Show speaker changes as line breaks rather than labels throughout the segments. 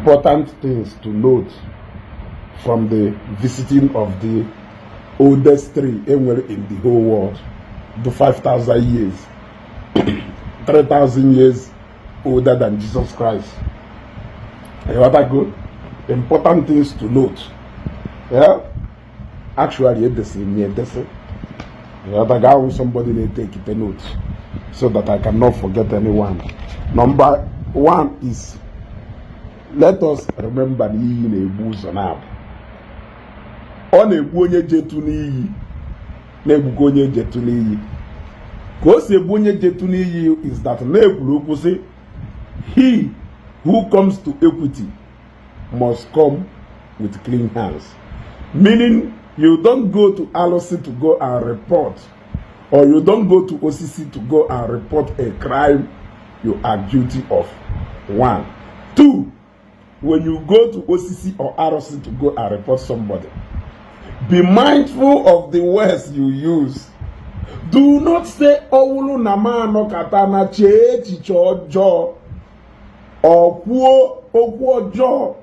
Important things to note from the visiting of the oldest tree enwere in the whole world, the 5,000 years, 3,000 years older than Jesus Christ. Ịghọtago? Important things to note. Yeah? Actually, edesịrị m ya edesị. Ịghọtago? Ahụ somebody na-etake the notes so that I cannot forget anyone. Number one is, let us remember na iyi na-egbu ụzọ na-abụ. Ọ na-egbu onye jetu n'iyi, na-egbukwa onye jetu n'iyi. Ka o si egbu onye jetu n'iyi is that na-ekwuru okwu sị, "He who comes to equity must come with clean hands," meaning you don't go to alụsị to go and report, or you don't go to osisi to go and report a crime you are guilty of. One, two, when you go to osisi or arụsị to go and report somebody, be mindful of the words you use. Do not say, "Ọwụlụ na m anọkata na chee echiche ọjọọ or kwuo okwu ọjọọ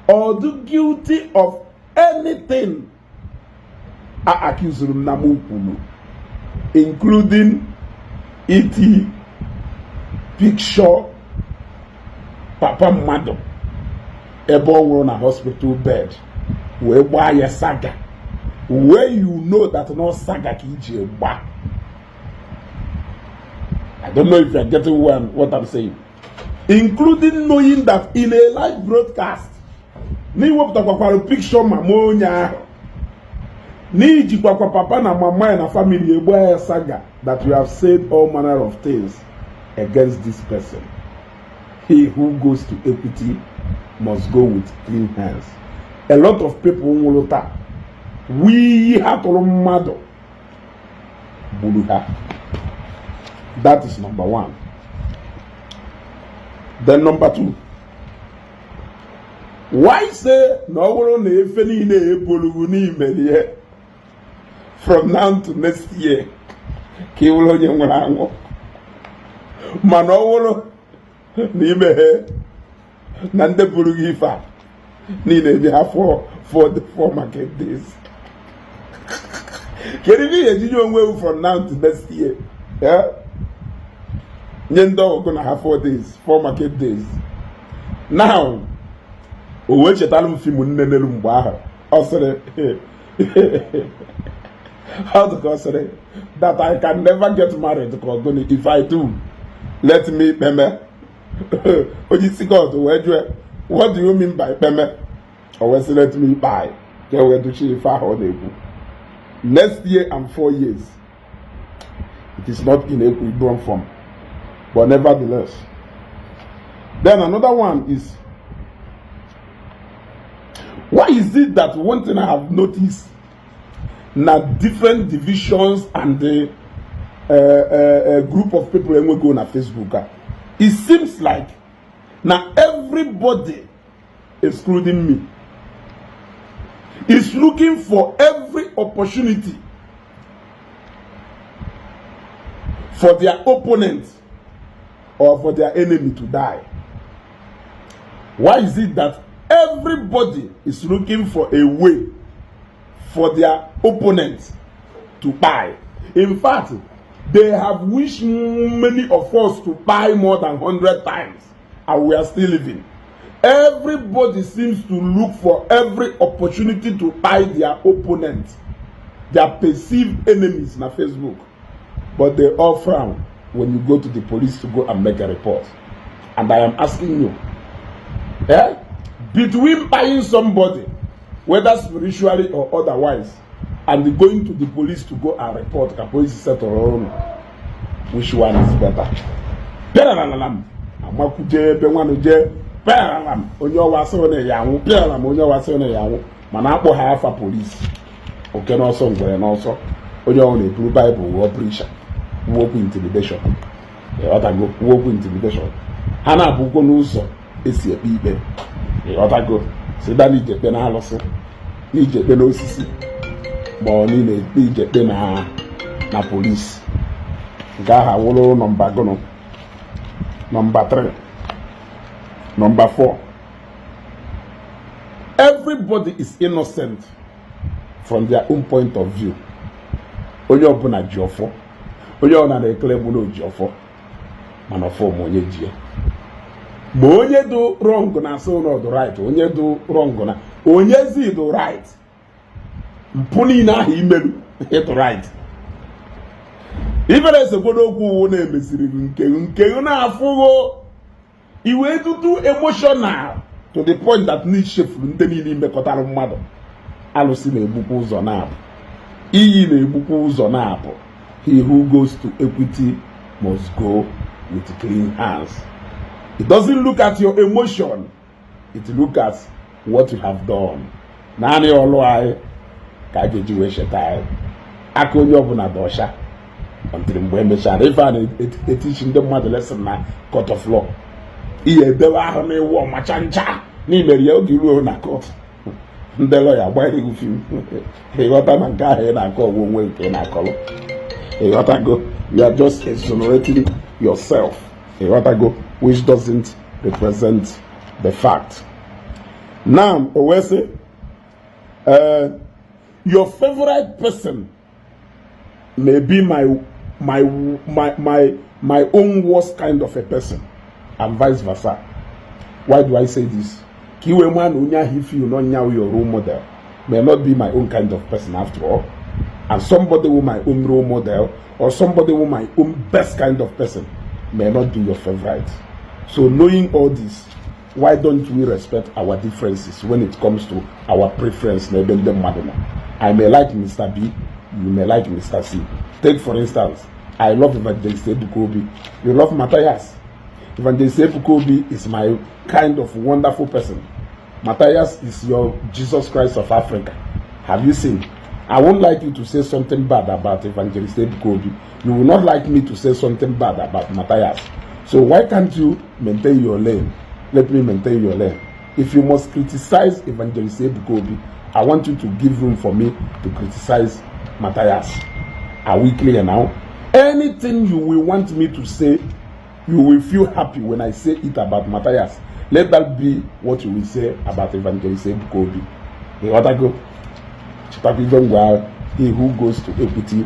or do guilty of anything a accused m na m kwuru," including iti picture papa mmadụ ebe ọ nwụrụ na hospital bed wee gbaa ya saga, where you know that no saga ka iji gba. I don't know if you are getting what I'm saying. Including knowing that in a live broadcast, n'iwepụtakwakwara picture mama onye ahụ, n'ijikwakwa papa na mama ya na family egbu ya saga, that you have said all manner of things against this person. He who goes to equity must go with clean hands. A lot of people nwụrụ taa, wiyi ha tụrụ mmadụ gburu ha. That is number one. Then number two, why say na ọ bụrụ na efe niile ebolugu n'imelie from now to next year ka ị bụrụ onye nwere anwụ, mana ọ bụrụ na imeghe na ndị buru gị ife a niile enye ha four market days, kedu ife ihe ejinye onwe ewu from now to next year? Yeah? Nye ndị ọgụgụ na ha 4 days, 4 market days. Now o wee chetara m film nne nelu mgbe ahụ. Ọ sịrị, ọ dị ka ọ sịrị that "I can never get married," ka ọ gụnị, "If I do, let me kpeme." Onye isi God wee jụọ, "What do you mean by kpeme?" O wee sị, "Let me kpai," ka e wee duchie ife ahụ ọ na-ekwu. Next year and 4 years, it is not in equilibrium form, but nevertheless. Then another one is, why is it that one thing I have noticed na different divisions and the group of people enwego na Facebook a, it seems like na everybody excluding me is looking for every opportunity for their opponent or for their enemy to die? Why is it that everybody is looking for a way for their opponent to buy? In fact, they have wished many of us to buy more than 100 times, and we are still living. Everybody seems to look for every opportunity to buy their opponent, their perceived enemies na Facebook, but they all frown when you go to the police to go and make a report. And I am asking you, eh? Between buying somebody, whether spiritually or otherwise, and going to the police to go and report ka police settle ọrụ, which one is better? Pịaralalam amakwuje ebe nwanụ jee pịaralam onye ọwa asịrị na ya anwụ, pịaralam onye ọwa asịrị na ya anwụ, mana akpọ ha afa polisi, oke n'ọsọ, ngwere n'ọsọ. Onye ọbụla na-eburu baịbụl wụọ preacher, wuo okwu intimidation. Ịghọtago? Wuo okwu intimidation. Ha na-abụkwo n'ụzọ esi ekpe ikpe. Ịghọtago? Sida na ije kpe na alụsị, na ije kpe n'osisi, ma ọ niile ije kpe na polisi. Nke ahụ awụrụ nọmba gụnụ? Nọmba 3. Nọmba 4, Everybody is innocent from their own point of view. Onye ọbụla ji ọfọ, onye ọbụla na-ekele mụ na oji ọfọ, mana ọfọ ma onye ji ya. Ma onye dị wrong na asị ụlọ dị right, onye dị wrong na onye zi dị right. Mpụ niile ahụ imerụ, ịtụ right. Ifere esekwodo okwu uwu na-emesiri gị nke nke na-afụgo iwe dudu emotional to the point that na ichefuru ndị niile imekọtara mmadụ. Alụsị na-egbukwa ụzọ na-abụ, iyi na-egbukwa ụzọ na-abụ. He who goes to equity must go with clean hands. It doesn't look at your emotion, it look at what you have done. Naanị ọlụ anyị ka a ga-eji wee cheta anyị. Aka onye ọbụla dị ọcha until mgbe emechara. Ife a na-etichi ndị mmadụ lesson na court of law, ihe edewe ahụ n'iwu ọmacha ncha n'imeri ya. Oge ruo na court, ndị lọya gbanyere gị film, ịghọta na nke ahụ ị na-akọ ọgwụ onwe nke ị na-akọrọ. Ịghọtago? You are just exonerating yourself, ịghọtago, which doesn't represent the fact. Now o wee sị, your favorite person may be my own worst kind of a person and vice versa. Why do I say this? Ka iwe maa na onye ahụ ife you know your role model may not be my own kind of person after all, and somebody who my own role model or somebody who my own best kind of person may not be your favorite. So knowing all this, why don't we respect our differences when it comes to our preference n'ebe ndị mmadụ nọ? I may like Mr. B, you may like Mr. C. Take for instance, I love Evangelist Ebuka Obi, you love Matthias. Evangelist Ebuka Obi is my kind of wonderful person. Matthias is your Jesus Christ of Africa. Have you seen? I won't like you to say something bad about Evangelist Ebuka Obi. You will not like me to say something bad about Matthias. So why can't you maintain your lane? Let me maintain your lane. If you must criticize Evangelist Ebuka Obi, I want you to give room for me to criticize Matthias. Are we clear now? Anything you will want me to say, you will feel happy when I say it about Matthias, let that be what you will say about Evangelist Ebuka Obi. Ịghọtago? Chetakwa ife ngwa: he who goes to equity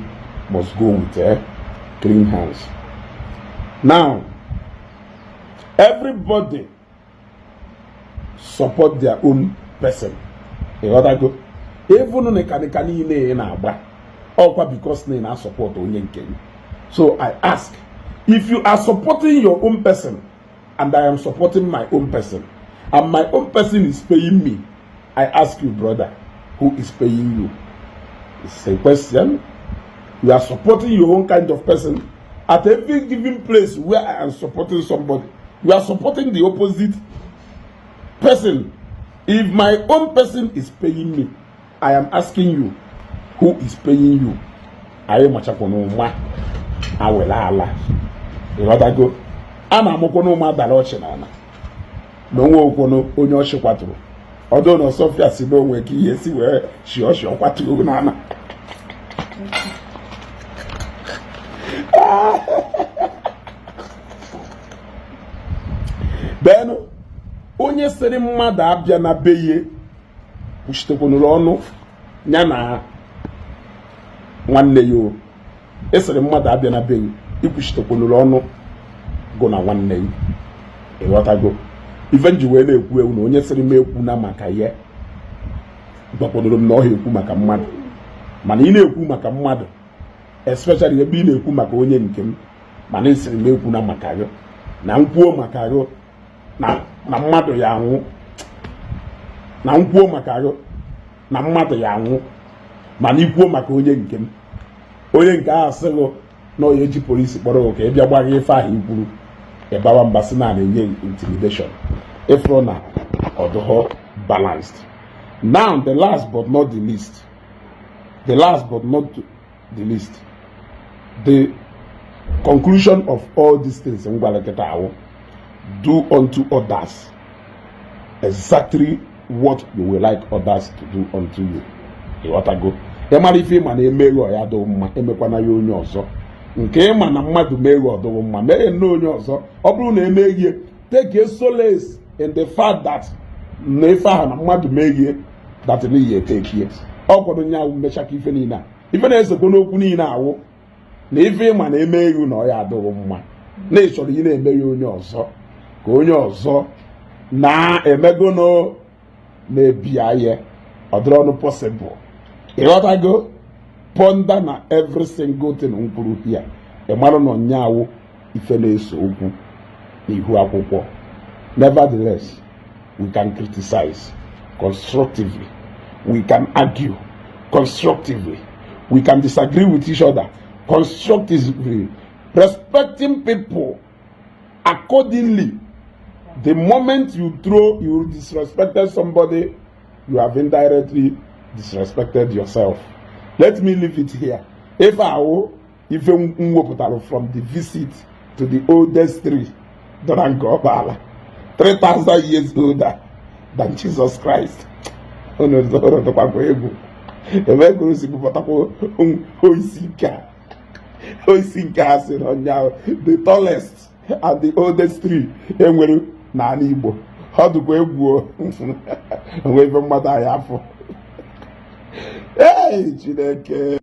must go with clean hands. Now, everybody support their own person. Ịghọtago? Even nịkanịka niile ị na-agba ọkwa because na ị na-support onye nke gị. So I ask, if you are supporting your own person and I am supporting my own person and my own person is paying me, I ask you, brother, who is paying you? It's a question. You are supporting your own kind of person. At every given place where I am supporting somebody, you are supporting the opposite person. If my own person is paying me, I am asking you, who is paying you? Anyị machakwa n'ụma awele ala. Ịghọtago? A na-amụkwa n'ụma dara ọchị n'ala na onwe okwunu onye ọchị kwaturu ọdụ na ọsọfịa si n'onwe ka ihe si wee shi ọchị ọ kwaturu n'ala. Benụ onye sịrị mmadụ abịa na be ya kwuchitekwanụrụ ọnụ ya na nwanne ya. O ịsịrị mmadụ abịa na be ya, ikwuchitekwanụrụ ọnụ gụ na nwanne ya. Ịghọtago ife nji wee na-ekwu ewu na onye sịrị m ekwu na maka ya gwakwadoro m na ọ ha ekwu maka mmadụ. Mana ị na-ekwu maka mmadụ, especially ebe ị na-ekwu maka onye nke m, mana ị sịrị m ekwu na maka gị, na nkwuo maka gị na mmadụ ya anwụ, na nkwuo maka gị na mmadụ ya anwụ, mana ikwuo maka onye nke m, onye nke ahụ asịghị na onye ji polisi kpọrọ gị ka ị bịa gbagha ife ahụ ikwuru, ịbawa mba sị na na-enye intimidation. Ịfụrụ na ọdụghọ balanced. Now, the last but not the least, the last but not the least, the conclusion of all these things m gwara kịta ahụ: do unto others exactly what you will like others to do unto you. Ịghọtago? Ịmara ife ịma na emeghe ọ ya dịghị mma, emekwana ya onye ọzọ. Nke ịma na mmadụ meghe ọdịghị mma, meghe nne onye ọzọ. Ọ bụrụ na emeghie, take a solace in the fact that na ife ahụ na mmadụ meghie That n'ihi etekie ọ kwado nya awụ mmecha ka ife niile a, ife na-esekwa n'okwu niile awụ na ife ịma na eme egwu na ọ ya adịghị mma, na ị chọrọ ị na-eme ya onye ọzọ, ka onye ọzọ na-emegono na-ebi ya, ọ dịrị ọnụ possible. Ịghọtago? Ponder na every single thing m kwuru here, ị mara na ọnyaawụ ife na-ese okwu n'ihu akwụkwọ. Nevertheless, we can criticize constructively, we can argue constructively, we can disagree with each other constructively, respecting people accordingly. The moment you throw, you disrespected somebody, you have indirectly disrespected yourself. Let me leave it here. Ife ahụ, ife m wepụtara from the visit to the oldest tree dọ na nke ọkpala, 3000 years older than Jesus Christ. Unu dịkwakwa egwu ebe ka o si bupụtakwa oisi nke a, oisi nke a sị na ọnya the tallest and the oldest tree enwere n'ala Igbo. Ọ dịkwa egwu o. Onwe ife mmadụ anyị afọ. Ee, Chineke.